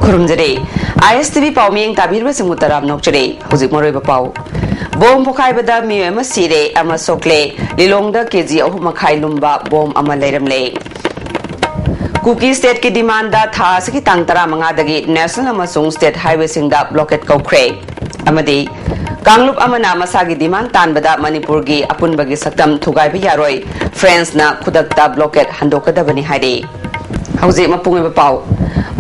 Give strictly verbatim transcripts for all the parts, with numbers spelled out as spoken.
ꯈꯨꯔꯨꯝꯖꯔꯤ꯫ ꯑꯥꯏ S T V ꯄꯥꯎ ꯃꯤꯠꯌꯦꯡ ꯇꯥꯕꯤꯔꯤꯕꯁꯤꯡꯕꯨ ꯇꯔꯥꯝꯅ ꯑꯣꯛꯆꯔꯤ꯫ ꯍꯧꯖꯤꯛ ꯃꯔꯨꯑꯣꯏꯕ ꯄꯥꯎ꯫ ꯕꯣꯝ ꯄꯣꯈꯥꯏꯕꯗ ꯃꯤꯑꯣꯏ ꯑꯃ ꯁꯤꯔꯦ, ꯑꯃ ꯁꯣꯛꯂꯦ꯫ ꯂꯤꯂꯣꯡꯗ ꯀꯦ ꯖꯤ ꯑꯍꯨꯝ ꯃꯈꯥꯏ ꯂꯨꯝꯕ ꯕꯣꯝ ꯑꯃ ꯂꯩꯔꯝꯂꯦ꯫ ꯀꯨꯀꯤ ꯁ꯭ꯇꯦꯠꯀꯤ ꯗꯤꯃꯥꯟꯗ ꯊꯥ ꯑꯁꯤꯒꯤ ꯇꯥꯡ ꯇꯔꯥꯃꯉꯥꯗꯒꯤ ꯅꯦꯁꯅꯦꯜ ꯑꯃꯁꯨꯡ ꯁ꯭ꯇꯦꯠ ꯍꯥꯏꯋꯦꯁꯤꯡꯗ ꯕ꯭ꯂꯣꯀꯦꯠ ꯀꯧꯈ꯭ꯔꯦ꯫ ꯑꯃꯗꯤ ꯀꯥꯡꯂꯨꯞ ꯑꯃꯅ ꯃꯁꯥꯒꯤ ꯗꯤꯃꯥꯟ ꯇꯥꯟꯕꯗ ꯃꯅꯤꯄꯨꯔꯒꯤ ꯑꯄꯨꯟꯕꯒꯤ ꯁꯛꯇꯝ ꯊꯨꯒꯥꯏꯕ ꯌꯥꯔꯣꯏ, ꯐ꯭ꯔꯦꯟꯁꯅ ꯈꯨꯗꯛꯇ ꯕ꯭ꯂꯣꯀꯦꯠ ꯍꯟꯗꯣꯛꯀꯗꯕꯅꯤ ꯍꯥꯏꯔꯤ꯫ ꯍꯧꯖꯤꯛ ꯃꯄꯨꯡ ꯑꯣꯏꯕ ꯄꯥꯎ꯫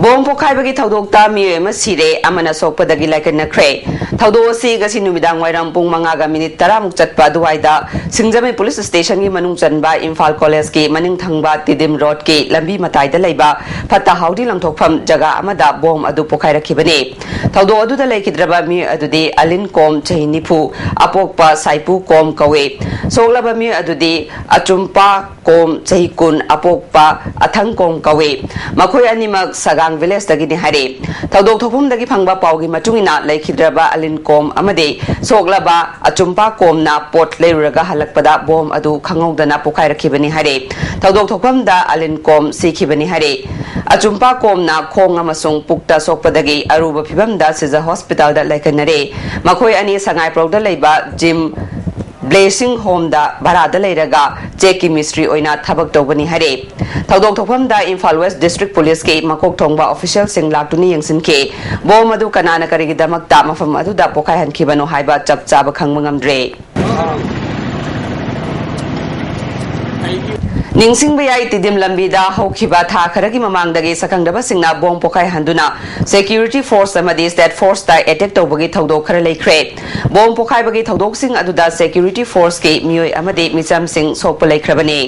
ꯕꯣꯝ ꯄꯣꯈꯥꯏꯕꯒꯤ ꯊꯧꯗꯣꯛꯇ ꯃꯤꯑꯣꯏ ꯑꯃ ꯁꯤꯔꯦ, ꯑꯃꯅ ꯁꯣꯛꯄꯗꯒꯤ ꯂꯥꯏꯀꯠꯅꯈ꯭ꯔꯦ꯫ ꯊꯧꯗꯣꯛ ꯑꯁꯤ ꯉꯁꯤ ꯅꯨꯃꯤꯗꯥꯡ ꯋꯥꯏꯔꯝ ꯄꯨꯡ ꯃꯉꯥꯒ ꯃꯤꯅꯤꯠ ꯇꯔꯥꯃꯨꯛ ꯆꯠꯄ ꯑꯗꯨꯋꯥꯏꯗ ꯁꯤꯡꯖꯃꯩ ꯄꯨꯂꯤꯁ ꯁ꯭ꯇꯦꯁꯟꯒꯤ ꯃꯅꯨꯡ ꯆꯟꯕ ꯏꯝꯐꯥꯜ ꯀꯣꯂꯦꯖꯀꯤ ꯃꯅꯤꯡ ꯊꯪꯕ ꯇꯤꯗꯤꯝ ꯔꯣꯗꯀꯤ ꯂꯝꯕꯤ ꯃꯇꯥꯏꯗ ꯂꯩꯕ ꯐꯠꯇ ꯍꯥꯎꯗꯤ ꯂꯪꯊꯣꯛꯐꯝ ꯖꯒꯥ ꯑꯃꯗ ꯕꯣꯝ ꯑꯗꯨ ꯄꯣꯈꯥꯏꯔꯛꯈꯤꯕꯅꯤ꯫ ꯊꯧꯗꯣꯛ ꯑꯗꯨꯗ ꯂꯩꯈꯤꯗ꯭ꯔꯕ ꯃꯤꯑꯣꯏ ꯑꯗꯨꯗꯤ ꯑꯂꯤꯟ ꯀꯣꯝ, ꯆꯍꯤ ꯅꯤꯐꯨ, ꯑꯄꯣꯛꯄ ꯁꯥꯏꯄꯨ ꯀꯣꯝ ꯀꯧꯏ꯫ ꯁꯣꯛꯂꯕ ꯃꯤꯑꯣꯏ ꯑꯗꯨꯗꯤ ꯑꯆꯨꯝꯄꯥ ꯀꯣꯝ, ꯆꯍꯤ ꯀꯨꯟ, ꯑꯄꯣꯛꯄ ꯑꯊꯪ ꯀꯣꯝ ꯀꯧꯏ꯫ ꯃꯈꯣꯏ ꯑꯅꯤꯃꯛ ꯁꯒꯥꯡ ꯚꯤꯂꯦꯖꯇꯒꯤꯅꯤ ꯍꯥꯏꯔꯤ꯫ ꯊꯧꯗꯣꯛ ꯊꯣꯛꯐꯝꯗꯒꯤ ꯐꯪꯕ ꯄꯥꯎꯒꯤ ꯃꯇꯨꯡ ꯏꯟꯅ, ꯂꯩꯈꯤꯗ꯭ꯔꯕ ꯑꯂꯤꯟ ꯀꯣꯝ ꯑꯃꯗꯤ ꯁꯣꯛꯂꯕ ꯑꯆꯨꯝꯄꯥ ꯀꯣꯝꯅ ꯄꯣꯠ ꯂꯩꯔꯨꯔꯒ ꯍꯜꯂꯛꯄꯗ ꯕꯣꯝ ꯑꯗꯨ ꯈꯪꯍꯧꯗꯅ ꯄꯣꯈꯥꯏꯔꯛꯈꯤꯕꯅꯤ ꯍꯥꯏꯔꯤ꯫ ꯊꯧꯗꯣꯛ ꯊꯣꯛꯐꯝꯗ ꯑꯂꯤꯟ ꯀꯣꯝ ꯁꯤꯈꯤꯕꯅꯤ ꯍꯥꯏꯔꯤ꯫ ꯑꯆꯨꯝꯄꯥ ꯀꯣꯝꯅ ꯈꯣꯡ ꯑꯃꯁꯨꯡ ꯄꯨꯛꯇ ꯁꯣꯛꯄꯗꯒꯤ ꯑꯔꯨꯕ ꯐꯤꯚꯝꯗ ꯁꯤꯖ ꯍꯣꯁꯄꯤꯇꯥꯜꯗ ꯂꯩꯈꯠꯅꯔꯦ꯫ ꯃꯈꯣꯏ ꯑꯅꯤ ꯁꯉꯥꯏꯄ꯭ꯔꯧꯗ ꯂꯩꯕ ꯖꯤꯝ ꯕ꯭ꯂꯦꯁꯤꯡ ꯍꯣꯝꯗ ꯚꯔꯥꯗ ꯂꯩꯔꯒ ꯆꯦꯛꯀꯤ ꯃꯤꯁꯇ꯭ꯔꯤ ꯑꯣꯏꯅ ꯊꯕꯛ ꯇꯧꯕꯅꯤ ꯍꯥꯏꯔꯦ꯫ ꯊꯧꯗꯣꯛ ꯊꯣꯛꯐꯝꯗ ꯏꯝꯐꯥꯜ ꯋꯦꯁ ꯗꯤꯁꯇ꯭ꯔꯤꯛ ꯄꯨꯂꯤꯁꯀꯤ ꯃꯀꯣꯛ ꯊꯣꯡꯕ ꯑꯣꯐꯤꯁꯤꯌꯦꯜꯁꯤꯡ ꯂꯥꯛꯇꯨꯅ ꯌꯦꯡꯁꯤꯟꯈꯤ꯫ ꯕꯣꯝ ꯑꯗꯨ ꯀꯅꯥꯅ ꯀꯔꯤꯒꯤꯗꯃꯛꯇ ꯃꯐꯝ ꯑꯗꯨꯗ ꯄꯣꯈꯥꯏꯍꯟꯈꯤꯕꯅꯣ ꯍꯥꯏꯕ ꯆꯞ ꯆꯥꯕ ꯈꯪꯕ ꯉꯝꯗ꯭ꯔꯦ꯫ ꯅꯤꯡꯁꯤꯡꯕ ꯌꯥꯏ, ꯇꯤꯗꯤꯝ ꯂꯝꯕꯤꯗ ꯍꯧꯈꯤꯕ ꯊꯥ ꯈꯔꯒꯤ ꯃꯃꯥꯡꯗꯒꯤ ꯁꯛꯈꯪꯗꯕꯁꯤꯡꯅ ꯕꯣꯝ ꯄꯣꯈꯥꯏꯍꯟꯗꯨꯅ ꯁꯦꯀ꯭ꯌꯨꯔꯤꯇꯤ ꯐꯣꯔꯁ ꯑꯃꯗꯤ ꯁ꯭ꯇꯦꯠ ꯐꯣꯔꯁꯇ ꯑꯦꯇꯦꯛ ꯇꯧꯕꯒꯤ ꯊꯧꯗꯣꯛ ꯈꯔ ꯂꯩꯈ꯭ꯔꯦ꯫ ꯕꯣꯝ ꯄꯣꯈꯥꯏꯕꯒꯤ ꯊꯧꯗꯣꯛꯁꯤꯡ ꯑꯗꯨꯗ ꯁꯦꯀ꯭ꯌꯨꯔꯤꯇꯤ ꯐꯣꯔꯁꯀꯤ ꯃꯤꯑꯣꯏ ꯑꯃꯗꯤ ꯃꯤꯆꯝꯁꯤꯡ ꯁꯣꯛꯄ ꯂꯩꯈ꯭ꯔꯕꯅꯤ꯫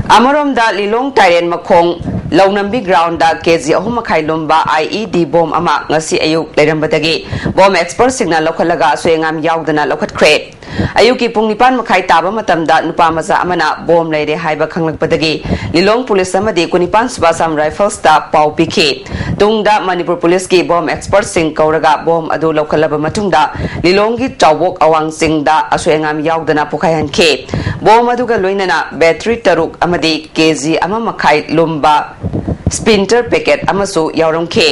ꯑꯃꯔꯣꯝꯗ, ꯂꯤꯂꯣꯡ ꯇꯥꯏꯔꯦꯟ ꯃꯈꯣꯡ ꯂꯧꯅꯝꯕꯤ ꯒ꯭ꯔꯥꯎꯟꯗ ꯀꯦ ꯖꯤ ꯑꯍꯨꯝ ꯃꯈꯥꯏ ꯂꯨꯝꯕ ꯑꯥꯏ ꯏ ꯗꯤ ꯕꯣꯝ ꯑꯃ ꯉꯁꯤ ꯑꯌꯨꯛ ꯂꯩꯔꯝꯕꯗꯒꯤ ꯕꯣꯝ ꯑꯦꯛꯁꯄꯔꯠꯁꯤꯡꯅ ꯂꯧꯈꯠꯂꯒ ꯑꯁꯣꯏ ꯑꯉꯥꯝ ꯌꯥꯎꯗꯅ ꯂꯧꯈꯠꯈ꯭ꯔꯦ꯫ ꯑꯌꯨꯛꯀꯤ ꯄꯨꯡ ꯅꯤꯄꯥꯟ ꯃꯈꯥꯏ ꯇꯥꯕ ꯃꯇꯝꯗ ꯅꯨꯄꯥ ꯃꯆꯥ ꯑꯃꯅ ꯕꯣꯝ ꯂꯩꯔꯦ ꯍꯥꯏꯕ ꯈꯪꯂꯛꯄꯗꯒꯤ ꯂꯤꯂꯣꯡ ꯄꯨꯂꯤꯁ ꯑꯃꯗꯤ ꯀꯨꯟꯅꯤꯄꯥꯟ ꯁꯨꯕ ꯑꯁꯥꯝ ꯔꯥꯏꯐꯜꯁꯇ ꯄꯥꯎ ꯄꯤꯈꯤ꯫ ꯇꯨꯡꯗ ꯃꯅꯤꯄꯨꯔ ꯄꯨꯂꯤꯁꯀꯤ ꯕꯣꯝ ꯑꯦꯛꯁꯄꯔꯠꯁꯤꯡ ꯀꯧꯔꯒ ꯕꯣꯝ ꯑꯗꯨ ꯂꯧꯈꯠꯂꯕ ꯃꯇꯨꯡꯗ ꯂꯤꯂꯣꯡꯒꯤ ꯆꯥꯎꯕꯣꯛ ꯑꯋꯥꯡ ꯆꯤꯡꯗ ꯑꯁꯣꯏ ꯑꯉꯥꯝ ꯌꯥꯎꯗꯅ ꯄꯣꯈꯥꯏꯍꯟꯈꯤ꯫ ꯕꯣꯝ ꯑꯗꯨꯒ ꯂꯣꯏꯅꯅ ꯕꯦꯇ꯭ꯔꯤ ꯇꯔꯨꯛ ꯑꯃꯗꯤ ꯀꯦ ꯖꯤ ꯑꯃ ꯃꯈꯥꯏ ꯂꯨꯝꯕ ꯁ꯭ꯄꯤꯟꯇꯔ ꯄꯦꯀꯦꯠ ꯑꯃꯁꯨ ꯌꯥꯎꯔꯝꯈꯤ꯫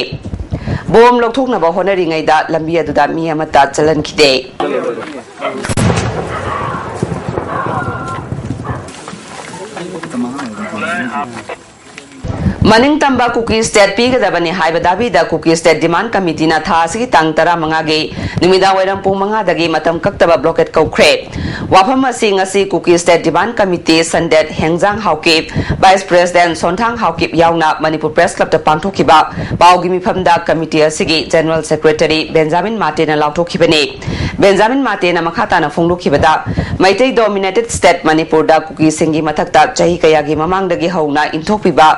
ꯕꯣꯝ ꯂꯧꯊꯣꯛꯅꯕ ꯍꯣꯠꯅꯔꯤꯉꯩꯗ ꯂꯝꯕꯤ ꯑꯗꯨꯗ ꯃꯤ ꯑꯃꯠꯇ ꯆꯠꯍꯟꯈꯤꯗꯦ꯫ ꯃꯅꯤꯡꯇꯝꯕ ꯀꯨꯀꯤ ꯁ꯭ꯇꯦꯠ ꯄꯤꯒꯗꯕꯅꯤ ꯍꯥꯏꯕ ꯗꯥꯕꯤꯗ ꯀꯨꯀꯤ ꯁ꯭ꯇꯦꯠ ꯗꯤꯃꯥꯟ ꯀꯃꯤꯇꯤꯅ ꯊꯥ ꯑꯁꯤꯒꯤ ꯇꯥꯡ ꯇꯔꯥꯃꯉꯥꯒꯤ ꯅꯨꯃꯤꯗꯥꯡꯋꯥꯏꯔꯝ ꯄꯨꯡ ꯃꯉꯥꯗꯒꯤ ꯃꯇꯝ ꯀꯛꯇꯕ ꯕ꯭ꯂꯣꯀꯦꯠ ꯀꯧꯈ꯭ꯔꯦ꯫ ꯋꯥꯐꯝ ꯑꯁꯤ ꯉꯁꯤ ꯀꯨꯀꯤ ꯁ꯭ꯇꯦꯠ ꯗꯤꯃꯥꯟ committee ꯁꯟꯗꯦꯠ ꯍꯦꯡꯖꯥꯡ Haokip, vice president ꯁꯣꯟꯊꯥꯡ Haokip ꯌꯥꯎꯅ ꯃꯅꯤꯄꯨꯔ ꯄ꯭ꯔꯦꯁ ꯀ꯭ꯂꯕꯇ ꯄꯥꯡꯊꯣꯛꯈꯤꯕ ꯄꯥꯎꯒꯤ ꯃꯤꯐꯝꯗ ꯀꯃꯤꯇꯤ ꯑꯁꯤꯒꯤ ꯖꯦꯅꯔꯦꯜ ꯁꯦꯀ꯭ꯔꯦꯇꯔꯤ ꯕꯦꯟꯖꯥꯃꯤꯟ ꯃꯥꯇꯦꯅ ꯂꯥꯎꯊꯣꯛꯈꯤꯕꯅꯤ꯫ ꯕꯦꯟꯖꯥꯃꯤꯟ ꯃꯥꯇꯦꯅ ꯃꯈꯥ ꯇꯥꯅ ꯐꯣꯡꯗꯣꯛꯈꯤꯕꯗ, ꯃꯩꯇꯩ ꯗꯣꯃꯤꯅꯦꯇꯦꯗ ꯁ꯭ꯇꯦꯠ ꯃꯅꯤꯄꯨꯔꯗ ꯀꯨꯀꯤꯁꯤꯡꯒꯤ ꯃꯊꯛꯇ ꯆꯍꯤ ꯀꯌꯥꯒꯤ ꯃꯃꯥꯡꯗꯒꯤ ꯍꯧꯅ ꯏꯟꯊꯣꯛꯄꯤꯕ,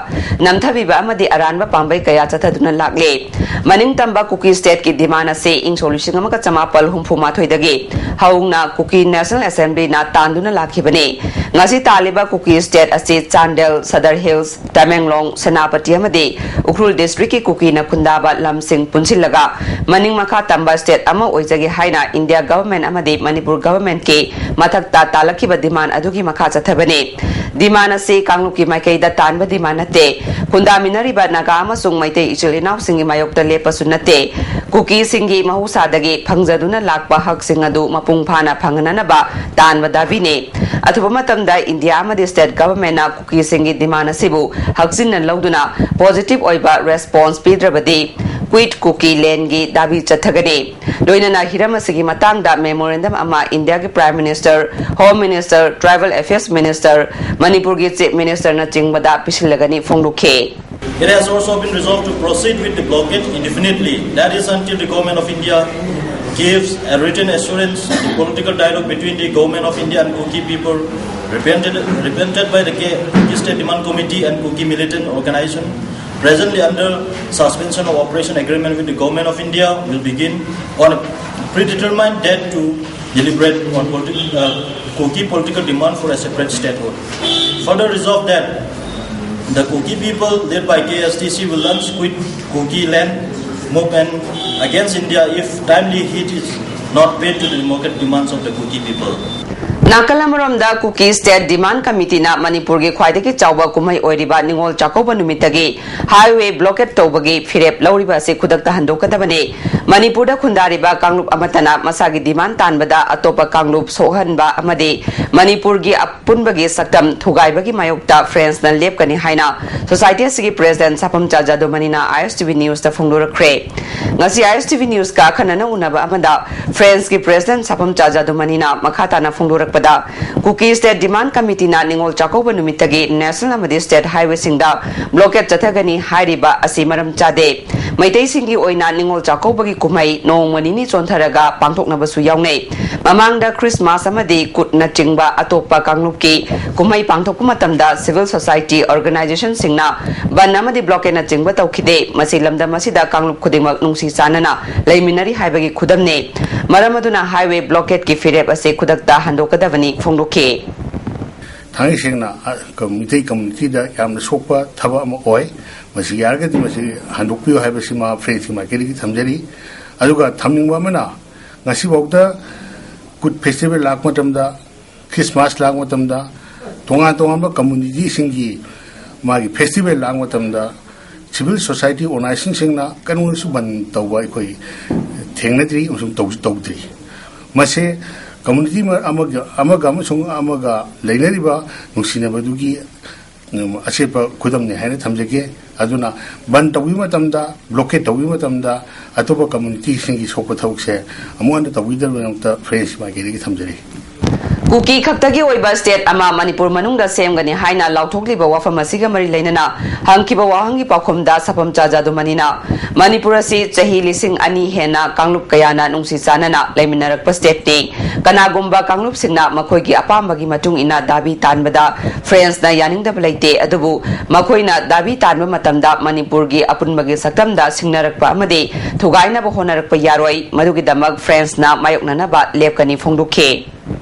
ꯅꯝꯊꯕꯤꯕ ꯑꯃꯗꯤ ꯑꯔꯥꯟꯕ ꯄꯥꯝꯕꯩ ꯀꯌꯥ ꯆꯠꯊꯗꯨꯅ ꯂꯥꯛꯂꯦ꯫ ꯃꯅꯤꯡꯇꯝꯕ ꯀꯨꯀꯤ ꯁ꯭ꯇꯦꯠꯀꯤ ꯗꯤꯃꯥꯟ ꯑꯁꯤ ꯏꯪ ꯁꯣꯛ ꯂꯤꯁꯤꯡ ꯑꯃꯒ ꯆꯃꯥꯄꯜ ꯍꯨꯝꯐꯨ ꯃꯥꯊꯣꯏꯗꯒꯤ ꯍꯧꯅ ꯀꯨꯀꯤ ꯅꯦꯁꯅꯦꯜ ꯑꯦꯁꯦꯝꯕ꯭ꯂꯤꯅ ꯇꯥꯟꯗꯨꯅ ꯂꯥꯛꯈꯤꯕꯅꯤ꯫ ꯉꯁꯤ ꯇꯥꯜꯂꯤꯕ ꯀꯨꯀꯤ ꯁ꯭ꯇꯦꯠ ꯑꯁꯤ ꯆꯥꯟꯗꯦꯜ, ꯁꯗꯔ ꯍꯤꯜꯁ, ꯇꯃꯦꯡꯂꯣꯡ, ꯁꯦꯅꯥꯄꯇꯤ ꯑꯃꯗꯤ ꯎꯈ꯭ꯔꯨꯜ ꯗꯤꯁꯇ꯭ꯔꯤꯛꯀꯤ ꯀꯨꯀꯤꯅ ꯈꯨꯟꯗꯥꯕ ꯂꯝꯁꯤꯡ ꯄꯨꯟꯁꯤꯜꯂꯒ ꯃꯅꯤꯡ ꯃꯈꯥ ꯇꯝꯕ ꯁ꯭ꯇꯦꯠ ꯑꯃ ꯑꯣꯏꯖꯒꯦ ꯍꯥꯏꯅ ꯏꯟꯗꯤꯌꯥ ꯒꯚꯔꯟꯃꯦꯟꯠ ꯑꯃꯗꯤ ꯃꯅꯤꯄꯨꯔ ꯒꯚꯔꯟꯃꯦꯟꯠꯀꯤ ꯃꯊꯛꯇ ꯇꯥꯜꯂꯛꯈꯤꯕ ꯗꯤꯃꯥꯟ ꯑꯗꯨꯒꯤ ꯃꯈꯥ ꯆꯠꯊꯕꯅꯤ꯫ ꯗꯤꯃꯥꯟ ꯑꯁꯤ ꯀꯥꯡꯂꯨꯞꯀꯤ ꯃꯥꯏꯀꯩꯗ ꯇꯥꯟꯕ ꯗꯤꯃꯥꯟ ꯅꯠꯇꯦ꯫ ꯈꯨꯟꯗꯥꯃꯤꯟꯅꯔꯤꯕ ꯅꯥꯒꯥ ꯑꯃꯁꯨꯡ ꯃꯩꯇꯩ ꯏꯆꯤꯜ ꯏꯅꯥꯎꯁꯤꯡꯒꯤ ꯃꯥꯌꯣꯛꯇ ꯂꯦꯞꯄꯁꯨ ꯅꯠꯇꯦ꯫ ꯀꯨꯀꯤꯁꯤꯡꯒꯤ ꯃꯍꯧꯁꯥꯗꯒꯤ ꯐꯪꯖꯗꯨꯅ ꯂꯥꯛꯄ ꯍꯛꯁꯤꯡ ꯑꯗꯨ ꯃꯄꯨꯡ ꯐꯥꯅ ꯐꯪꯍꯟꯅꯅꯕ ꯇꯥꯟꯕ ꯗꯥꯕꯤꯅꯤ꯫ ꯑꯊꯨꯕ ꯃꯇꯝꯗ ꯏꯟꯗꯤꯌꯥ ꯑꯃꯗꯤ ꯁ꯭ꯇꯦꯠ ꯒꯚꯔꯟꯃꯦꯟꯠꯅ ꯀꯨꯀꯤꯁꯤꯡꯒꯤ ꯗꯤꯃꯥꯟ ꯑꯁꯤꯕꯨ ꯍꯛꯆꯤꯟꯅ ꯂꯧꯗꯨꯅ ꯄꯣꯖꯤꯇꯤꯚ ꯑꯣꯏꯕ ꯔꯦꯁꯄꯣꯟꯁ ꯄꯤꯗ꯭ꯔꯕꯗꯤ ꯀ꯭ꯋꯤꯠ ꯀꯨꯀꯤ ꯂꯦꯟꯒꯤ ꯗꯥꯕꯤ ꯆꯠꯊꯒꯅꯤ꯫ ꯂꯣꯏꯅꯅ ꯍꯤꯔꯝ ꯑꯁꯤꯒꯤ ꯃꯇꯥꯡꯗ ꯃꯦꯃꯣꯔꯦꯟꯗꯝ ꯑꯃ ꯏꯟꯗꯤꯌꯥꯒꯤ prime minister, home minister, tribal affairs minister, ꯃꯅꯤꯄꯨꯔꯒꯤ ꯆꯤꯐ ꯃꯤꯅꯤꯁꯇꯔꯅꯆꯤꯡꯕꯗ ꯄꯤꯁꯤꯜꯂꯒꯅꯤ ꯐꯣꯡꯗꯣꯛꯈꯤ꯫ It has also been resolved to proceed with the blockade indefinitely, that is, until the Government of India gives a written assurance the political dialogue between the Government of India and Kuki people, represented, represented by the K- Kuki State Demand Committee and Kuki militant organization, presently under suspension of operation agreement with the Government of India, will begin on a predetermined date to deliberate on politi- uh, Kuki political demand for a separate statehood. Further resolve that the Kuki people led by K S D C will launch Quit Kuki Land movement against India if timely heed is not paid to the democratic demands of the Kuki people. ꯅꯥꯀꯜ ꯑꯃꯔꯣꯝꯗ ꯀꯨꯀꯤ state ꯗꯤꯃꯥꯟ ꯀꯃꯤꯇꯤꯅ ꯃꯅꯤꯄꯨꯔꯒꯤ ꯈ꯭ꯋꯥꯏꯗꯒꯤ ꯆꯥꯎꯕ ꯀꯨꯝꯍꯩ ꯑꯣꯏꯔꯤꯕ ꯅꯤꯉꯣꯜ ꯆꯥꯛꯀꯧꯕ ꯅꯨꯃꯤꯠꯇꯒꯤ highway blockade ꯇꯧꯕꯒꯤ ꯐꯤꯔꯦꯞ ꯂꯧꯔꯤꯕ ꯑꯁꯤ ꯈꯨꯗꯛꯇ ꯍꯟꯗꯣꯛꯀꯗꯕꯅꯤ꯫ ꯃꯅꯤꯄꯨꯔꯗ ꯈꯨꯟꯗꯥꯔꯤꯕ ꯀꯥꯡꯂꯨꯞ ꯑꯃꯠꯇꯅ ꯃꯁꯥꯒꯤ ꯗꯤꯃꯥꯟ ꯇꯥꯟꯕꯗ ꯑꯇꯣꯞꯄ ꯀꯥꯡꯂꯨꯞ ꯁꯣꯛꯍꯟꯕ ꯑꯃꯗꯤ ꯃꯅꯤꯄꯨꯔꯒꯤ ꯑꯄꯨꯟꯕꯒꯤ ꯁꯛꯇꯝ ꯊꯨꯒꯥꯏꯕꯒꯤ ꯃꯥꯌꯣꯛꯇ ꯐ꯭ꯔꯦꯟꯁꯅ ꯂꯦꯞꯀꯅꯤ ꯍꯥꯏꯅ ꯁꯣꯁꯥꯏꯇꯤ ꯑꯁꯤꯒꯤ ꯄ꯭ꯔꯦꯁꯤꯗꯦꯟꯠ ꯁꯥꯐꯝꯆꯥ ꯖꯥꯗꯨꯃꯅꯤꯅ ISTV Newsꯇ ꯐꯣꯡꯗꯣꯔꯛꯈ꯭ꯔꯦ꯫ ꯉꯁꯤ ISTV Newsꯀ ꯑꯈꯟꯅꯅ ꯎꯅꯕ ꯑꯃꯗ ꯐ꯭ꯔꯦꯟꯁꯀꯤ ꯄ꯭ꯔꯦꯁꯤꯗꯦꯟꯠ ꯁꯥꯐꯝꯆꯥ ꯖꯥꯗꯨꯃꯅꯤꯅ ꯃꯈꯥ ꯇꯥꯅ ꯐꯣꯡꯗꯣꯔꯛꯄꯗ, ꯀꯨꯀꯤ ꯁ꯭ꯇꯦꯠ ꯗꯤꯃꯥꯟ ꯀꯃꯤꯇꯤꯅ ꯅꯤꯉꯣꯜ ꯆꯥꯛꯀꯧꯕ ꯅꯨꯃꯤꯠꯇꯒꯤ ꯅꯦꯁꯅꯦꯜ ꯑꯃꯗꯤ ꯁ꯭ꯇꯦꯠ ꯍꯥꯏꯋꯦꯁꯤꯡꯗ ꯕ꯭ꯂꯣꯀꯦꯠ ꯆꯠꯊꯒꯅꯤ ꯍꯥꯏꯔꯤꯕ ꯑꯁꯤ ꯃꯔꯝ ꯆꯥꯗꯦ꯫ ꯃꯩꯇꯩꯁꯤꯡꯒꯤ ꯑꯣꯏꯅ ꯅꯤꯉꯣꯜ ꯆꯥꯛꯀꯧꯕꯒꯤ ꯀꯨꯝꯍꯩ ꯅꯣꯡꯃ ꯅꯤꯅꯤ ꯆꯣꯟꯊꯔꯒ ꯄꯥꯡꯊꯣꯛꯅꯕꯁꯨ ꯌꯥꯎꯅꯩ꯫ ꯃꯃꯥꯡꯗ ꯈ꯭ꯔꯤꯁꯃꯥꯁ ꯑꯃꯗꯤ ꯀꯨꯠꯅꯆꯤꯡꯕ ꯑꯇꯣꯞꯄ ꯀꯥꯡꯂꯨꯞꯀꯤ ꯀꯨꯝꯍꯩ ꯄꯥꯡꯊꯣꯛꯄ ꯃꯇꯝꯗ ꯁꯤꯚꯤꯜ ꯁꯣꯁꯥꯏꯇꯤ ꯑꯣꯔꯒꯅꯥꯏꯖꯦꯁꯟꯁꯤꯡꯅ ꯕꯟ ꯑꯃꯗꯤ ꯕ꯭ꯂꯣꯀꯦꯠꯅꯆꯤꯡꯕ ꯇꯧꯈꯤꯗꯦ꯫ ꯃꯁꯤ ꯂꯝꯗꯝ ꯑꯁꯤꯗ ꯀꯥꯡꯂꯨꯞ ꯈꯨꯗꯤꯡꯃꯛ ꯅꯨꯡꯁꯤ ꯆꯥꯟꯅꯅ ꯂꯩꯃꯤꯟꯅꯔꯤ ꯍꯥꯏꯕꯒꯤ ꯈꯨꯗꯝꯅꯤ꯫ ꯃꯔꯝ ꯑꯗꯨꯅ ꯍꯥꯏꯋꯦ ꯕ꯭ꯂꯣꯀꯦꯠꯀꯤ ꯐꯤꯔꯦꯞ ꯑꯁꯤ ꯈꯨꯗꯛꯇ ꯍꯟꯗꯣꯛꯀꯗꯕꯅꯤ ꯐꯣꯡꯗꯣꯛꯈꯤ꯫ ꯊꯥꯡꯉꯩ ꯁꯦꯡꯅ ꯑ, ꯀꯝ-, ꯃꯤꯇꯩ ꯀꯝꯃꯨꯅꯤꯇꯤꯗ ꯌꯥꯝꯅ ꯁꯣꯛꯄ ꯊꯕꯛ ꯑꯃ ꯑꯣꯏ꯫ ꯃꯁꯤ ꯌꯥꯔꯒꯗꯤ ꯃꯁꯤ ꯍꯟꯗꯣꯛꯄꯤꯌꯨ ꯍꯥꯏꯕꯁꯤꯃ ꯐ꯭ꯔꯦꯟꯁꯀꯤ ꯃꯥꯏꯀꯩꯗꯒꯤ ꯊꯝꯖꯔꯤ꯫ ꯑꯗꯨꯒ ꯊꯝꯅꯤꯡꯕ ꯑꯃꯅ, ꯉꯁꯤꯐꯥꯎꯗ ꯀꯨꯠ ꯐꯦꯁꯇꯤꯚꯦꯜ ꯂꯥꯛꯄ ꯃꯇꯝꯗ, ꯈ꯭ꯔꯤꯁꯃꯥꯁ ꯂꯥꯛꯄ ꯃꯇꯝꯗ, ꯇꯣꯉꯥꯟ ꯇꯣꯉꯥꯟꯕ ꯀꯝꯃꯨꯅꯤꯇꯤꯁꯤꯡꯒꯤ ꯃꯥꯒꯤ ꯐꯦꯁꯇꯤꯚꯦꯜ ꯂꯥꯛꯄ ꯃꯇꯝꯗ ꯁꯤꯚꯤꯜ ꯁꯣꯁꯥꯏꯇꯤ ꯑꯣꯔꯒꯅꯥꯏꯖꯦꯁꯟꯁꯤꯡꯅ ꯀꯩꯅꯣꯁꯨ ꯕꯟ ꯇꯧꯕ ꯑꯩꯈꯣꯏ ꯊꯦꯡꯅꯗ꯭ꯔꯤ ꯑꯃꯁꯨꯡ ꯇꯧꯁꯨ ꯇꯧꯗ꯭ꯔꯤ꯫ ꯃꯁꯤ ꯀꯝꯃꯨꯅꯤꯇꯤ ꯑꯃꯒ ꯑꯃꯒ ꯑꯃꯁꯨꯡ ꯑꯃꯒ ꯂꯩꯅꯔꯤꯕ ꯅꯨꯡꯁꯤꯅꯕꯗꯨꯒꯤ, ꯎꯝ, ꯑꯆꯦꯠꯄ ꯈꯨꯗꯝꯅꯤ ꯍꯥꯏꯅ ꯊꯝꯖꯒꯦ꯫ ꯑꯗꯨꯅ ꯕꯟ ꯇꯧꯕꯤꯕ ꯃꯇꯝꯗ, ꯕ꯭ꯂꯣꯀꯦꯠ ꯇꯧꯕꯤꯕ ꯃꯇꯝꯗ ꯑꯇꯣꯞꯄ ꯀꯝꯃꯨꯅꯤꯇꯤꯁꯤꯡꯒꯤ ꯁꯣꯛꯄ ꯊꯕꯛꯁꯦ ꯑꯃꯨꯛ ꯍꯟꯅ ꯇꯧꯕꯤꯗꯅꯕꯒꯤꯗꯃꯛꯇ ꯐ꯭ꯔꯦꯟꯁ ꯃꯥꯏꯀꯩꯗꯒꯤ ꯊꯝꯖꯔꯤ꯫ ꯀꯨꯀꯤ ꯈꯛꯇꯒꯤ ꯑꯣꯏꯕ ꯁ꯭ꯇꯦꯠ ꯑꯃ ꯃꯅꯤꯄꯨꯔ ꯃꯅꯨꯡꯗ ꯁꯦꯝꯒꯅꯤ ꯍꯥꯏꯅ ꯂꯥꯎꯊꯣꯛꯂꯤꯕ ꯋꯥꯐꯝ ꯑꯁꯤꯒ ꯃꯔꯤ ꯂꯩꯅꯅ ꯍꯪꯈꯤꯕ ꯋꯥꯍꯪꯒꯤ ꯄꯥꯎꯈꯨꯝꯗ ꯁꯥꯐꯝꯆꯥ ꯖꯥꯗꯨꯃꯅꯤꯅ, ꯃꯅꯤꯄꯨꯔ ꯑꯁꯤ ꯆꯍꯤ ꯂꯤꯁꯤꯡ ꯑꯅꯤ ꯍꯦꯟꯅ ꯀꯥꯡꯂꯨꯞ ꯀꯌꯥꯅ ꯅꯨꯡꯁꯤ ꯆꯥꯟꯅꯅ ꯂꯩꯃꯤꯟꯅꯔꯛꯄ ꯁ꯭ꯇꯦꯠꯅꯤ꯫ ꯀꯅꯥꯒꯨꯝꯕ ꯀꯥꯡꯂꯨꯞꯁꯤꯡꯅ ꯃꯈꯣꯏꯒꯤ ꯑꯄꯥꯝꯕꯒꯤ ꯃꯇꯨꯡ ꯏꯟꯅ ꯗꯥꯕꯤ ꯇꯥꯟꯕꯗ ꯐ꯭ꯔꯦꯟꯁꯅ ꯌꯥꯅꯤꯡꯗꯕ ꯂꯩꯇꯦ, ꯑꯗꯨꯕꯨ ꯃꯈꯣꯏꯅ ꯗꯥꯕꯤ ꯇꯥꯟꯕ ꯃꯇꯝꯗ ꯃꯅꯤꯄꯨꯔꯒꯤ ꯑꯄꯨꯟꯕꯒꯤ ꯁꯛꯇꯝꯗ ꯁꯤꯡꯅꯔꯛꯄ ꯑꯃꯗꯤ ꯊꯨꯒꯥꯏꯅꯕ ꯍꯣꯠꯅꯔꯛꯄ ꯌꯥꯔꯣꯏ꯫ ꯃꯗꯨꯒꯤꯗꯃꯛ ꯐ꯭ꯔꯦꯟꯁꯅ ꯃꯥꯌꯣꯛꯅꯅꯕ ꯂꯦꯞꯀꯅꯤ ꯐꯣꯡꯗꯣꯛꯈꯤ꯫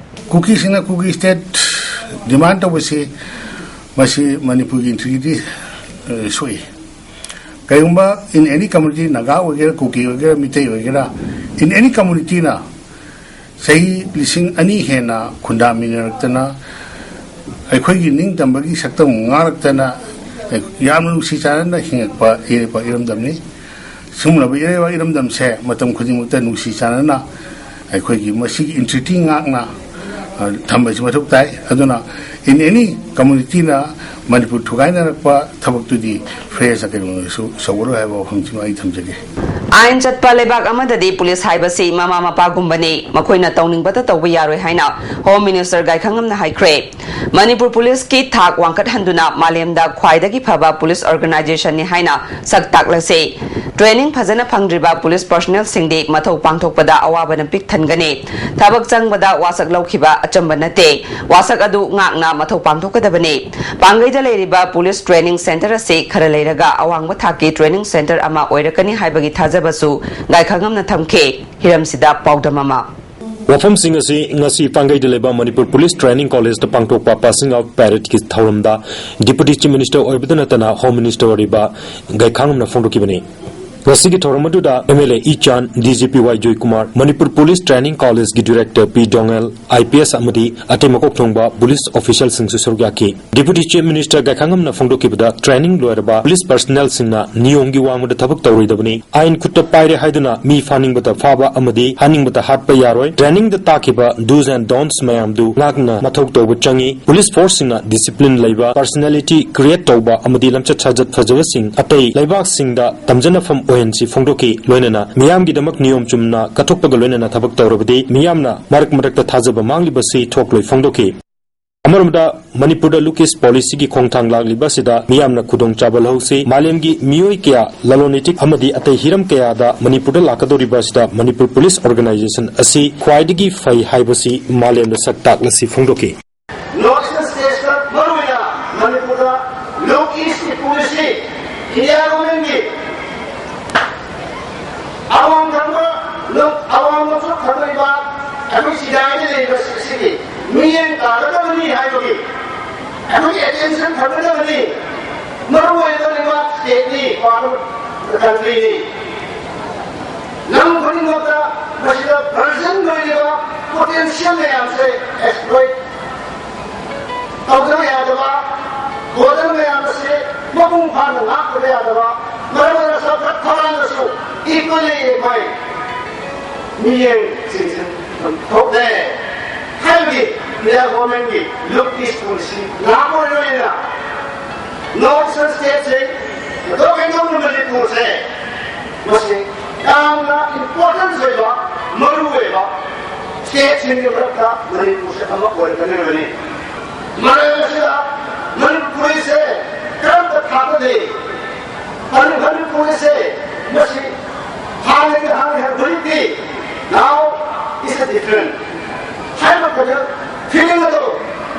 ꯀꯨꯀꯤꯁꯤꯡꯅ ꯀꯨꯀꯤ ꯁ꯭ꯇꯦꯠ ꯗꯤꯃꯥꯟ ꯇꯧꯕꯁꯤ ꯃꯁꯤ ꯃꯅꯤꯄꯨꯔꯒꯤ ꯏꯟꯇꯤꯒ꯭ꯔꯤꯇꯤ, ꯑ, ꯁꯣꯛꯏ꯫ ꯀꯔꯤꯒꯨꯝꯕ in any community, ꯅꯥꯒꯥ ꯑꯣꯏꯒꯦꯔꯥ, ꯀꯨꯀꯤ ꯑꯣꯏꯒꯦꯔꯥ, ꯃꯤꯇꯩ ꯑꯣꯏꯒꯦꯔꯥ, in any communityꯅ ꯆꯍꯤ ꯂꯤꯁꯤꯡ ꯑꯅꯤ ꯍꯦꯟꯅ ꯈꯨꯟꯗꯥꯃꯤꯟꯅꯔꯛꯇꯅ, ꯑꯩꯈꯣꯏꯒꯤ ꯅꯤꯡꯇꯝꯕꯒꯤ ꯁꯛꯇꯝ ꯉꯥꯛꯂꯛꯇꯅ, ꯌꯥꯝꯅ ꯅꯨꯡꯁꯤ ꯆꯥꯟꯅꯅ ꯍꯤꯡꯉꯛꯄ ꯏꯔꯩꯄꯥꯛ ꯏꯔꯝꯗꯝꯅꯤ꯫ ꯁꯤꯒꯨꯝꯂꯕ ꯏꯔꯩꯄꯥꯛ ꯏꯔꯝꯗꯝꯁꯦ ꯃꯇꯝ ꯈꯨꯗꯤꯡꯃꯛꯇ ꯅꯨꯡꯁꯤ ꯆꯥꯟꯅꯅ ꯑꯩꯈꯣꯏꯒꯤ ꯃꯁꯤꯒꯤ integrity ꯉꯥꯛꯅ, ꯑ, ꯊꯝꯕꯁꯤ ꯃꯊꯧ ꯇꯥꯏ꯫ ꯑꯗꯨꯅ in any communityꯅ ꯃꯅꯤꯄꯨꯔ ꯊꯨꯒꯥꯏꯅꯔꯛꯄ ꯊꯕꯛꯇꯨꯗꯤ ꯐ꯭ꯔꯦꯁ ꯑꯀꯩꯅꯣꯗꯁꯨ ꯁꯧꯒꯠꯂꯣꯏ ꯍꯥꯏꯕ ꯋꯥꯐꯝꯁꯤꯃ ꯑꯩ ꯊꯝꯖꯒꯦ꯫ ꯑꯥꯏꯟ ꯆꯠꯄ ꯂꯩꯕꯥꯛ ꯑꯃꯗꯗꯤ ꯄꯨꯂꯤꯁ ꯍꯥꯏꯕꯁꯤ ꯃꯃꯥ ꯃꯄꯥꯒꯨꯝꯕꯅꯤ꯫ ꯃꯈꯣꯏꯅ ꯇꯧꯅꯤꯡꯕꯇ ꯇꯧꯕ ꯌꯥꯔꯣꯏ ꯍꯥꯏꯅ ꯍꯣꯝ ꯃꯤꯅꯤꯁꯇꯔ ꯒꯥꯏꯈꯪꯉꯝꯅ ꯍꯥꯏꯈ꯭ꯔꯦ꯫ ꯃꯅꯤꯄꯨꯔ ꯄꯨꯂꯤꯁꯀꯤ ꯊꯥꯛ ꯋꯥꯡꯈꯠꯍꯟꯗꯨꯅ ꯃꯥꯂꯦꯝꯗ ꯈ꯭ꯋꯥꯏꯗꯒꯤ ꯐꯕ ꯄꯨꯂꯤꯁ organizationꯅꯤ ꯍꯥꯏꯅ ꯁꯛ ꯇꯥꯛꯂꯁꯤ꯫ Training ꯐꯖꯅ ꯐꯪꯗ꯭ꯔꯤꯕ ꯄꯨꯂꯤꯁ personnelꯁꯤꯡꯗꯤ ꯃꯊꯧ ꯄꯥꯡꯊꯣꯛꯄꯗ ꯑꯋꯥꯕꯅ ꯄꯤꯛ ꯊꯟꯒꯅꯤ꯫ ꯊꯕꯛ ꯆꯪꯕꯗ ꯋꯥꯁꯛ ꯂꯧꯈꯤꯕ ꯑꯆꯝꯕ ꯅꯠꯇꯦ꯫ ꯋꯥꯁꯛ ꯑꯗꯨ ꯉꯥꯛꯅ ꯃꯊꯧ ꯄꯥꯡꯊꯣꯛꯀꯗꯕꯅꯤ꯫ ꯄꯥꯡꯒꯩꯗ ꯂꯩꯔꯤꯕ ꯄꯨꯂꯤꯁ training centre ꯑꯁꯤ ꯈꯔ ꯂꯩꯔꯒ ꯑꯋꯥꯡꯕ ꯊꯥꯛꯀꯤ training centre ꯑꯃ ꯑꯣꯏꯔꯛꯀꯅꯤ ꯍꯥꯏꯕꯒꯤ ꯊꯥꯖꯕꯁꯨ ꯒꯥꯏꯈꯪꯉꯝꯅ ꯊꯝꯈꯤ꯫ ꯍꯤꯔꯝꯁꯤꯗ ꯄꯥꯎꯗꯝ ꯑꯃ꯫ ꯋꯥꯐꯝꯁꯤꯡ ꯑꯁꯤ ꯉꯁꯤ ꯄꯥꯡꯒꯩꯗ ꯂꯩꯕ ꯃꯅꯤꯄꯨꯔ ꯄꯨꯂꯤꯁ ꯇ꯭ꯔꯦꯅꯤꯡ ꯀꯣꯂꯦꯖꯇ ꯄꯥꯡꯊꯣꯛꯄ passing out paradeꯀꯤ ꯊꯧꯔꯝꯗ Deputy Chief Minister ꯑꯣꯏꯕꯇ ꯅꯠꯇꯅ Home Minister ꯑꯣꯏꯔꯤꯕ ꯒꯥꯏꯈꯥꯉꯝꯅ ꯐꯣꯡꯗꯣꯛꯈꯤꯕꯅꯤ꯫ ꯉꯁꯤꯒꯤ ꯊꯧꯔꯝ ꯑꯗꯨꯗ MLA ꯏꯆꯥꯟ, DGP ꯋꯥꯏ ꯖꯣꯏꯀꯨꯃꯥꯔ, ꯃꯅꯤꯄꯨꯔ ꯄꯨꯂꯤꯁ ꯇ꯭ꯔꯦꯅꯤꯡ ꯀꯣꯂꯦꯖꯀꯤ director ꯄꯤ ꯗꯣꯉꯦꯜ, IPS ꯑꯃꯗꯤ ꯑꯇꯩ ꯃꯀꯣꯛ ꯊꯣꯡꯕ ꯄꯨꯂꯤꯁ officialꯁꯤꯡꯁꯨ ꯁꯔꯨꯛ ꯌꯥꯈꯤ꯫ Deputy Chief Minister ꯒꯥꯏꯈꯥꯉꯝꯅ ꯐꯣꯡꯗꯣꯛꯈꯤꯕꯗ, training ꯂꯣꯏꯔꯕ ꯄꯨꯂꯤꯁ personnelꯁꯤꯡꯅ ꯅꯤꯌꯣꯝꯒꯤ ꯋꯥꯡꯃꯗ ꯊꯕꯛ ꯇꯧꯔꯣꯏꯗꯕꯅꯤ꯫ ꯑꯥꯏꯟ ꯈꯨꯠꯇ ꯄꯥꯏꯔꯦ ꯍꯥꯏꯗꯨꯅ ꯃꯤ ꯐꯥꯅꯤꯡꯕꯇ ꯐꯥꯕ ꯑꯃꯗꯤ ꯍꯥꯠꯅꯤꯡꯕꯇ ꯍꯥꯠꯄ ꯌꯥꯔꯣꯏ꯫ Trainingꯗ ꯇꯥꯛꯈꯤꯕ do's and don'ts ꯃꯌꯥꯝꯗꯨ ꯉꯥꯛꯅ ꯃꯊꯧ ꯇꯧꯕ ꯆꯪꯏ꯫ ꯄꯨꯂꯤꯁ forceꯁꯤꯡꯅ discipline ꯂꯩꯕ, personality create ꯇꯧꯕ ꯑꯃꯗꯤ ꯂꯝꯆꯠ ꯁꯥꯖꯠ ꯐꯖꯕꯁꯤꯡ ꯑꯇꯩ ꯂꯩꯕꯥꯛꯁꯤꯡꯗ ꯇꯝꯖꯅꯐꯝ ꯑꯣꯏꯍꯟꯁꯤ ꯐꯣꯡꯗꯣꯛꯈꯤ꯫ ꯂꯣꯏꯅꯅ ꯃꯤꯌꯥꯝꯒꯤꯗꯃꯛ ꯅꯤꯌꯣꯝ ꯆꯨꯝꯅ ꯀꯠꯊꯣꯛꯄꯒ ꯂꯣꯏꯅꯅ ꯊꯕꯛ ꯇꯧꯔꯕꯗꯤ ꯃꯤꯌꯥꯝꯅ ꯃꯔꯛ ꯃꯔꯛꯇ ꯊꯥꯖꯕ ꯃꯥꯡꯂꯤꯕꯁꯤ ꯊꯣꯛꯂꯣꯏ ꯐꯣꯡꯗꯣꯛꯈꯤ꯫ ꯑꯃꯔꯣꯝꯗ, ꯃꯅꯤꯄꯨꯔꯗ look east policyꯒꯤ ꯈꯣꯡꯊꯥꯡ ꯂꯥꯛꯂꯤꯕ ꯑꯁꯤꯗ ꯃꯤꯌꯥꯝꯅ ꯈꯨꯗꯣꯡꯆꯥꯕ ꯂꯧꯍꯧꯁꯤ꯫ ꯃꯥꯂꯦꯝꯒꯤ ꯃꯤꯑꯣꯏ ꯀꯌꯥ, ꯂꯂꯣꯟ ꯏꯇꯤꯛ ꯑꯃꯗꯤ ꯑꯇꯩ ꯍꯤꯔꯝ ꯀꯌꯥꯗ ꯃꯅꯤꯄꯨꯔꯗ ꯂꯥꯛꯀꯗꯧꯔꯤꯕ ꯑꯁꯤꯗ ꯃꯅꯤꯄꯨꯔ ꯄꯨꯂꯤꯁ organization ꯑꯁꯤ ꯈ꯭ꯋꯥꯏꯗꯒꯤ ꯐꯩ ꯍꯥꯏꯕꯁꯤ ꯃꯥꯂꯦꯝꯗ ꯁꯛ ꯇꯥꯛꯂꯁꯤ ꯐꯣꯡꯗꯣꯛꯈꯤ꯫ North East statesꯇ, ꯃꯔꯨꯑꯣꯏꯅ ꯃꯅꯤꯄꯨꯔꯗ look east policy, India governmentꯀꯤ ꯑꯋꯥꯡ ꯊꯪꯕ, ꯑꯋꯥꯡ ꯅꯣꯡꯆꯨꯞ ꯊꯪꯕ ꯂꯩꯕꯥꯛ, ꯑꯩꯈꯣꯏ ꯆꯤꯗꯥꯏꯗ ꯂꯩꯔꯤꯕ ꯑꯁꯤꯒꯤ ꯃꯤꯠꯌꯦꯡ ꯇꯥꯒꯗꯕꯅꯤ ꯍꯥꯏꯕꯒꯤ ꯑꯩꯈꯣꯏꯒꯤ attention ꯐꯪꯒꯗꯕꯅꯤ꯫ ꯃꯔꯨꯑꯣꯏꯕ ꯂꯩꯕꯥꯛ stateꯅꯤ, part of the countryꯅꯤ꯫ ꯂꯝ ꯈꯨꯗꯤꯡꯃꯛꯇ ꯃꯁꯤꯗ ꯚꯔꯖꯤꯟ ꯑꯣꯏꯔꯤꯕ ꯄꯣꯇꯦꯟꯁꯤꯌꯦꯜ ꯃꯌꯥꯝꯁꯦ ꯑꯦꯛꯁꯄ꯭ꯂꯣꯏꯠ ꯇꯧꯗꯕ ꯌꯥꯗꯕ, ꯒꯣꯜꯗꯟ ꯃꯌꯥꯝ ꯑꯁꯤ ꯃꯄꯨꯡ ꯐꯥꯅ ꯉꯥꯛꯇꯕ ꯌꯥꯗꯕ, ꯃꯔꯝ ꯑꯗꯨꯅ ꯆꯥꯎꯈꯠ ꯊꯧꯔꯥꯡꯗꯁꯨ ꯏꯀ꯭ꯋꯦꯂꯤ ꯑꯩꯈꯣꯏ ꯃꯤꯠꯌꯦꯡꯁꯤꯡꯁꯦ ꯑꯗꯨꯝ ꯊꯣꯛꯂꯦ ꯍꯥꯏꯕꯒꯤ ꯏꯟꯗꯤꯌꯥ ꯒꯣꯔꯃꯦꯟꯒꯤ ꯂꯨꯛ ꯏꯁ ꯄꯣꯂꯤꯁꯤ ꯂꯥꯛꯄ ꯑꯣꯏꯔꯕꯅꯤꯅ ꯅꯣꯔꯠ ꯏꯁꯇꯔꯟ ꯁ꯭ꯇꯦꯠꯁꯤꯡ, ꯃꯇꯧ ꯀꯔꯝꯅ ꯃꯅꯤꯄꯨꯔꯁꯦ ꯃꯁꯤ ꯌꯥꯝꯅ ꯏꯝꯄꯣꯔꯇꯦꯟꯁ ꯑꯣꯏꯕ, ꯃꯔꯨ ꯑꯣꯏꯕ ꯁ꯭ꯇꯦꯠꯁꯤꯡꯒꯤ ꯃꯔꯛꯇ ꯃꯅꯤꯄꯨꯔꯁꯦ ꯑꯃ ꯑꯣꯏꯔꯒꯗꯧꯔꯤꯕꯅꯤ꯫ ꯃꯔꯝ ꯑꯁꯤꯗ ꯃꯅꯤꯄꯨꯔꯤꯁꯦ ꯀꯔꯝꯕ ꯊꯥꯛꯇꯗꯤ ꯃꯅꯤ-, ꯃꯅꯤꯄꯨꯔꯤꯁꯦ ꯃꯁꯤ ꯍꯥꯟꯅꯒꯤ ꯍꯥꯟꯅ ꯍꯧꯖꯤꯛꯇꯤ now is a different ꯍꯥꯏꯕ ꯈꯛꯇ ꯐꯤꯂꯤꯡ ꯑꯗꯨ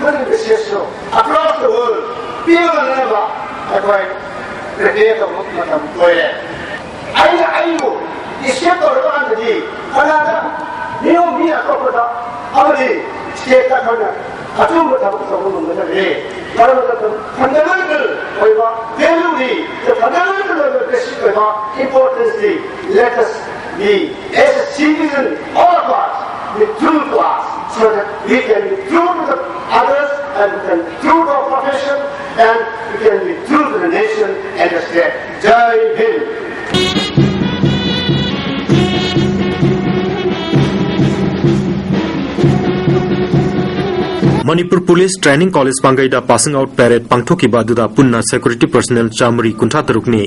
ꯃꯅꯤꯄꯨꯔꯤ ꯁ꯭ꯇꯦꯠꯁꯨ across the world ꯄꯤꯕ ꯉꯝꯅꯕ ꯑꯩꯈꯣꯏ ꯄ꯭ꯔꯤꯄꯦꯌꯔ ꯇꯧꯕ ꯃꯇꯝ ꯑꯣꯏꯔꯦ꯫ ꯑꯩꯅ ꯑꯩꯕꯨ ꯏꯁꯀꯦꯞ ꯇꯧꯔꯕ ꯀꯥꯟꯗꯗꯤ ꯀꯅꯥꯗ ꯃꯤꯑꯣꯏ ꯃꯤ ꯑꯇꯣꯞꯄꯗ ꯑꯃꯗꯤ ꯁ꯭ꯇꯦꯠꯇ ꯑꯩꯈꯣꯏꯅ ꯑꯆꯨꯝꯕ ꯊꯕꯛ ꯇꯧꯕ ꯉꯝꯒꯗꯒꯦ? ꯃꯔꯝ ꯑꯗꯨꯅ ꯐꯟꯗꯥꯃꯦꯟꯇꯦꯜ ꯑꯣꯏꯕ ꯚꯦꯂ꯭ꯌꯨꯅꯤ, ꯐꯟꯗꯥꯃꯦꯟꯇꯦꯜ ꯑꯣꯏꯕ ꯕꯦꯁꯤꯛ ꯑꯣꯏꯕ ꯏꯝꯄꯣꯔꯇꯦꯟꯁꯅꯤ꯫ Let us be as a citizen, all of us, be true to us, so that we can be true to the others and we can be true to our profession and we can be true to the nation and the state. Jai Hind. Manipur police training college ꯄꯥꯡꯒꯩꯗ passing out parade ꯄꯥꯡꯊꯣꯛꯈꯤꯕ ꯑꯗꯨꯗ ꯄꯨꯟꯅ security personal ꯆꯥꯃꯔꯤ ꯀꯨꯟꯊ꯭ꯔꯥ ꯇꯔꯨꯛꯅꯤ꯫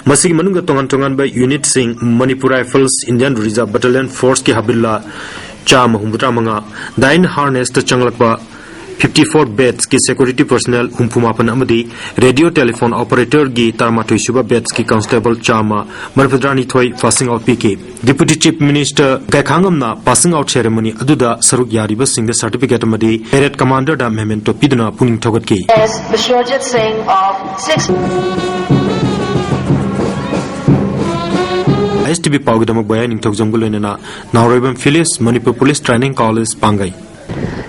ꯃꯁꯤꯒꯤ ꯃꯅꯨꯡꯗ ꯇꯣꯉꯥꯟ ꯇꯣꯉꯥꯟꯕ ꯌꯨꯅꯤꯠꯁꯤꯡ, ꯃꯅꯤꯄꯨꯔ ꯔꯥꯏꯐꯜꯁ, ꯏꯟꯗꯤꯌꯟ ꯔꯤꯖꯔꯚ ꯕꯦꯇꯥꯂꯤꯌꯟ ꯐꯣꯔꯁꯀꯤ ꯍꯥꯕꯤꯜꯂꯥ ꯆꯥꯝꯃ ꯍꯨꯝꯐꯨꯇꯔꯥ ꯃꯉꯥ, ꯗꯥꯏꯟ ꯍꯥꯔꯅꯦꯁꯇ ꯆꯪꯂꯛꯄ ꯐꯤꯐꯇꯤ ꯐꯣꯔ ꯕꯦꯠꯁꯀꯤ ꯁꯦꯀ꯭ꯌꯨꯔꯤꯇꯤ ꯄꯔꯁꯅꯦꯜ ꯍꯨꯝꯐꯨ ꯃꯥꯄꯟ ꯑꯃꯗꯤ ꯔꯦꯗꯤꯑꯣ ꯇꯦꯂꯤꯐꯣꯟ ꯑꯣꯄꯔꯦꯇꯔꯒꯤ ꯇꯔꯥꯃꯥꯊꯣꯏ ꯁꯨꯕ ꯕꯦꯠꯁꯀꯤ ꯀꯟꯁꯇꯦꯕꯜ ꯆꯥꯝꯃ ꯃꯔꯤꯐꯨꯇꯔꯥꯅꯤꯊꯣꯏ ꯄꯥꯁꯤꯡ ꯑꯥꯎꯠ ꯄꯤꯈꯤ꯫ ꯗꯤꯄ꯭ꯌꯨꯇꯤ ꯆꯤꯐ ꯃꯤꯅꯤꯁꯇꯔ ꯒꯥꯏꯈꯥꯉꯝꯅ ꯄꯥꯁꯤꯡ ꯑꯥꯎꯠ ꯁꯦꯔꯦꯃꯣꯅꯤ ꯑꯗꯨꯗ ꯁꯔꯨꯛ ꯌꯥꯔꯤꯕꯁꯤꯡꯗ ꯁꯥꯔꯇꯤꯐꯤꯀꯦꯠ ꯑꯃꯗꯤ ꯄꯦꯔꯦꯗ ꯀꯃꯥꯟꯗꯔꯗ ꯃꯦꯃꯦꯟꯇꯣ ꯄꯤꯗꯨꯅ ꯄꯨꯛꯅꯤꯡ ꯊꯧꯒꯠꯈꯤ꯫ As Bishwarjit Singh of six I S T V ꯄꯥꯎꯒꯤꯗꯃꯛ ꯕꯣꯌꯥ ꯅꯤꯡꯊꯧꯖꯝꯒ ꯂꯣꯏꯅꯅ ꯅꯥꯎꯔꯩꯕꯝ ꯐꯤꯂꯤꯁ, ꯃꯅꯤꯄꯨꯔ ꯄꯨꯂꯤꯁ ꯇ꯭ꯔꯦꯅꯤꯡ ꯀꯣꯂꯦꯖ, ꯄꯥꯡꯒꯩ꯫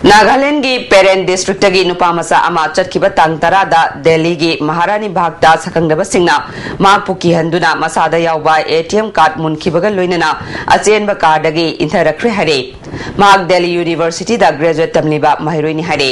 ꯅꯥꯒꯥꯂꯦꯟꯒꯤ ꯄꯦꯔꯦꯟ ꯗꯤꯁꯇ꯭ꯔꯤꯛꯇꯒꯤ ꯅꯨꯄꯥ ꯃꯆꯥ ꯑꯃ ꯆꯠꯈꯤꯕ ꯇꯥꯡ ꯇꯔꯥꯗ ꯗꯦꯜꯂꯤꯒꯤ ꯃꯍꯥꯔꯥꯅꯤ ꯚꯥꯒꯇ ꯁꯛꯈꯪꯗꯕꯁꯤꯡꯅ ꯃꯍꯥꯛꯄꯨ ꯀꯤꯍꯟꯗꯨꯅ ꯃꯁꯥꯗ ꯌꯥꯎꯕ ꯑꯦ ꯇꯤ ꯑꯦꯝ ꯀꯥꯔꯗ ꯃꯨꯟꯈꯤꯕꯒ ꯂꯣꯏꯅꯅ ꯑꯆꯦꯟꯕ ꯀꯥꯔꯗꯒꯤ ꯏꯟꯊꯔꯛꯈ꯭ꯔꯦ ꯍꯥꯏꯔꯦ꯫ ꯃꯍꯥꯛ ꯗꯦꯜꯂꯤ ꯌꯨꯅꯤꯚꯔꯁꯤꯇꯤꯗ ꯒ꯭ꯔꯦꯖꯨꯑꯦꯠ ꯇꯝꯂꯤꯕ ꯃꯍꯩꯔꯣꯏꯅꯤ ꯍꯥꯏꯔꯦ꯫